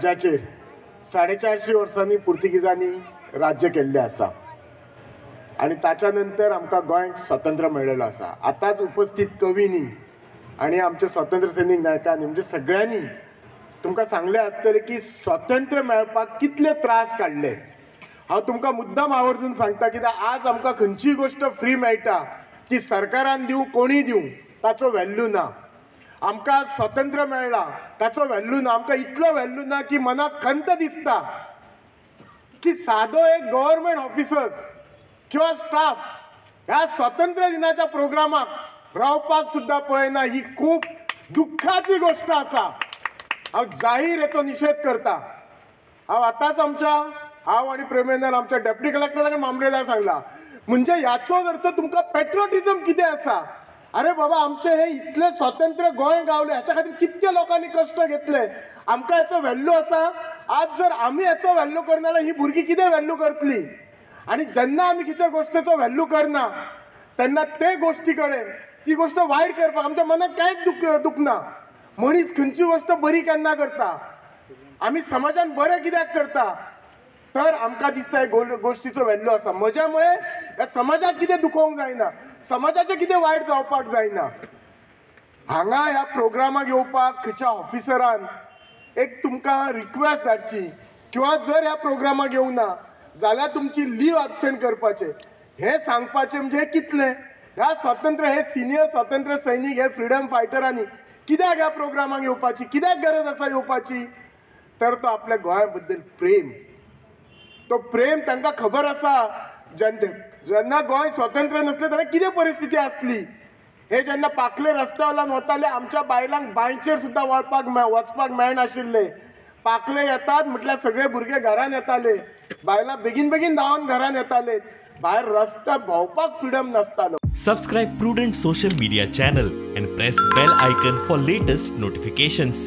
राज्याचेर 450 वर्सांनी पुर्तुगीजांनी राज्य केल्लें आसा आनी ताच्या नंतर आमकां गोंयांक स्वातंत्र्य मेळ्ळेलो आसा. आतांच उपस्थित कवींनी आनी आमचे स्वातंत्र्य सैनीक नायकांनी म्हणजे सगळ्यांनी तुमकां सांगलें आसतलें की स्वातंत्र्य मेळपाक कितले त्रास काडले. हांव तुमकां मुद्दाम आवर्जून सांगता कित्याक आज आमकां खंयचीय गोश्ट फ्री मेळटा ती सरकारान दिवं कोणीय दिवं ताचो व्हॅल्यू ना. आमकां स्वातंत्र्य मेळ्ळां ताचो व्हॅल्यू ना. आमकां इतलो व्हॅल्यू ना की मनाक खंत दिसता की सादो एक गव्हर्मेंट ऑफिसर्स किंवा स्टाफ ह्या स्वातंत्र्य दिनाच्या प्रोग्रामाक रावपाक सुद्दां पळयना. ही खूब दुख्खाची गोश्ट आसा. हांव जाहीर हेचो निशेध करता. हांव आतांच आमच्या हांव आनी प्रेमेंद्रान आमच्या डेप्युटी कलेक्टराक मामलेदार सांगला म्हणजे ह्याचो अर्थ तुमकां पेट्रियोटिजम कितें आसा. अरे बाबा, आमचें हें इतलें स्वातंत्र्य गोंय गावलें ह्याच्या खातीर कितके लोकांनी कश्ट घेतले, आमकां हेचो व्हॅल्यू आसा. आज जर आमी हेचो व्हॅल्यू करना जाल्यार ही भुरगीं कितें व्हॅल्यू करतली? आनी जेन्ना आमी खंयच्या गोश्टीचो व्हॅल्यू करना तेन्ना ते गोश्टी कडेन ती गोश्ट वायट करपाक आमच्या मनाक कांयच दुखना. मनीस खंयची गोश्ट बरी केन्ना करता, आमी समाजान बरें कित्याक करता, तर आमकां दिसता हे गोश्टीचो व्हॅल्यू आसा. म्हज्या मुळे ह्या समाजाक कितें दुखोवंक जायना, समाजाचें कितें वायट जावपाक जायना. हांगा ह्या प्रोग्रामाक येवपाक खंयच्या ऑफिसरान एक तुमकां रिक्वेस्ट धाडची किंवा जर ह्या प्रोग्रामाक येवंक ना जाल्यार तुमची लीव एबसेंट करपाचें हें सांगपाचें म्हणजे कितलें ह्या स्वातंत्र्य हे सिनियर स्वातंत्र्य सैनीक हे फ्रिडम फायटरांनी कित्याक ह्या प्रोग्रामाक येवपाची, कित्याक गरज आसा येवपाची? तर तो आपल्या गोंया बद्दल प्रेम, तो प्रेम तांकां खबर आसा. जेन्ना गोंय स्वतंत्र नासलें तेन्ना कितें परिस्थिती आसली हे जेन्ना पाखले रस्त्या वयल्यान वताले आमच्या बायलांक बांयचेर सुद्दां वचपाक मेळनाशिल्लें. पाखले येतात म्हटल्यार सगळे भुरगे घरान येताले, बायलां बेगीन बेगीन धांवन घरान येताले, भायर रस्त्यार भोंवपाक freedom नासतालो. Subscribe Prudent social media channel and press bell icon for latest notifications.